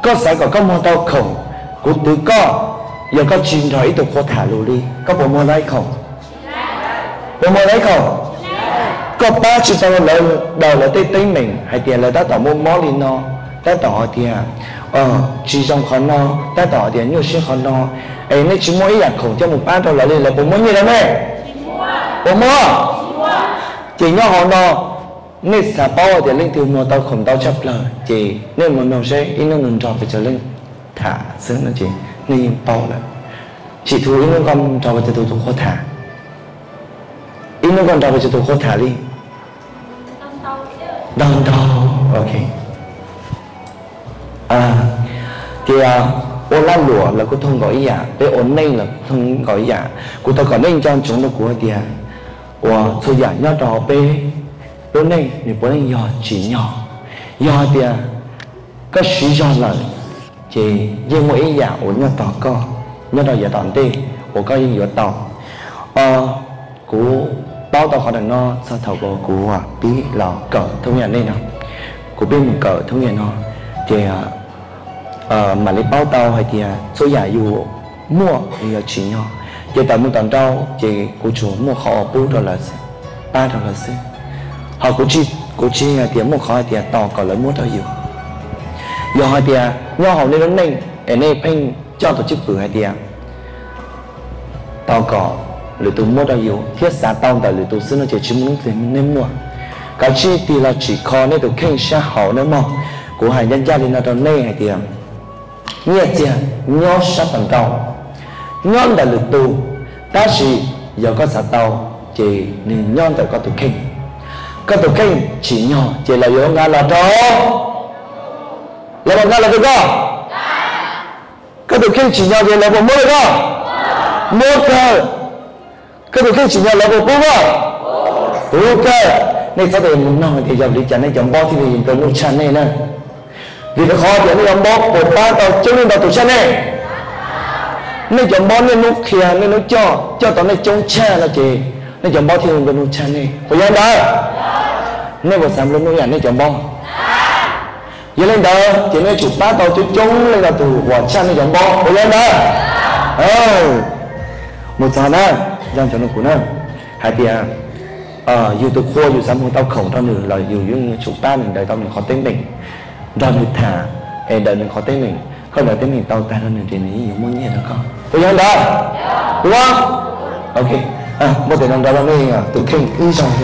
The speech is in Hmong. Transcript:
Koj xav kom koj muag tau khoom, kuv twv koj, yog koj tsis nrog ib tug qhua tham lus li, koj puas muag tau ib khoom? Puas muag tau ib khoom? Koj pab tsis tau lawv daws lawv tej teeb meem hais tias lawv tab tom muaj mob li no, tab tom hais tias tsis zoo qhov no, tab tom hais tias nyuaj siab qhov no, es nej tsis muaj ib yam khoom coj mus pab rau lawv li, lawv puas muaj nyiaj rau nej? Puas muaj? Ces nyob hauv no, nej xav paub tias leej twg muag tau khoom ntau tshaj plaws ces nej mus nug seb ib hnub nws nrog pes tsawg leej tham xwb no ces nej yeej paub lawm. Tsim thu ib hnub koj nrog pes tsawg tus qhua tham? Ib hnub koj nrog pes tsawg tus qhua tham li? Ntau ntau, ok. Ces ua lag luam los kuj thooj nkaus ib yam, peb ua neej los kuj thooj nkaus ib yam. Kuv tau kom nej nco ntsoov rau kuv hais tias, uas txhua yam nyob rau peb lub neej nws puav leej yog tsim nyog. Yog hais tias koj siv zog lawm, ces yeej muaj ib yam uas nyob tos koj nyob rau yav tom ntej uas koj yeej yuav tau. Kuv paub tau qhov ntawm no txog thaum uas kuv pib los kawm thoob yam nej no, kuv pib mus kawm thoob yam no, ces mam li paub tau hais tias txhua yam yus muaj nws yog tsim nyog. Ces tawm mus tom ntej ces kuv tsuas muaj qhov uas pub rau lawv, pab rau lawv xwb. Ho kuv tsis hais tias muaj qhov hais tias tos kom lawv muab rau yus. Yog hais tias nyob hauv nej lub neej es nej pheej coj tau cwj pwm hais tias tos kom lwm tus muab rau yus thiab xav tau ntawm lwm tus xwb no ces tsis muaj hnub twg nej muaj. Kav tsij tig los tsim kho nej tus kheej sab hauv nawb mog. Kuv hais ncaj ncaj li no rau nej hais tias nyiaj txiag nyob sab tom nraud, nyob ntawm lwm tus, tab sis yog koj xav tau ces nws nyob ntawm koj tus kheej. Koj tus kheej tsim nyog ces lawv yuav nqa los rau, lawv yuav nqa los rau koj. Koj tus kheej tsim nyog ces lawv puas muab rau koj? Muab kawg. Koj tus kheej tsim nyog lawv puas pub koj? Pub kawg. Nej txhob tias mus nug tias yog vim li cas nej cov npob thiaj li nplua nuj tshaj nej na. Vim rau qhov tias nej cov npob puas pab tau coob leej ntau tus tshaj nej? Nej cov npob niaj hnub qhia, niaj hnub coj, coj tau nej coob tshaj no ces nej cov npob thiaj li nplua nuj tshaj nej, puas yog ntawd? Nej puas xav nplua nuj yam nej cov npob? Yog li ntawd ces nej yuav tsum pab tau coob coob leej ntau tus uas tshaj nej cov npob, puas yog ntawd? Mus txog na, nco ntsoov rau kuv na, hais tias yus tus qhua yus xav muag tau khoom rau nws los yus yuav tsum pab nws daws tau nws qhov teeb meem, nrog nws tham, es daws nws qhov teeb meem, koj daws teeb meem tau tag rau nws ces nws yeej yuav muab nyiaj rau koj, puas yog ntawd? Ua, ok, muab tes no nrog rau nej tus kheej ib zaug.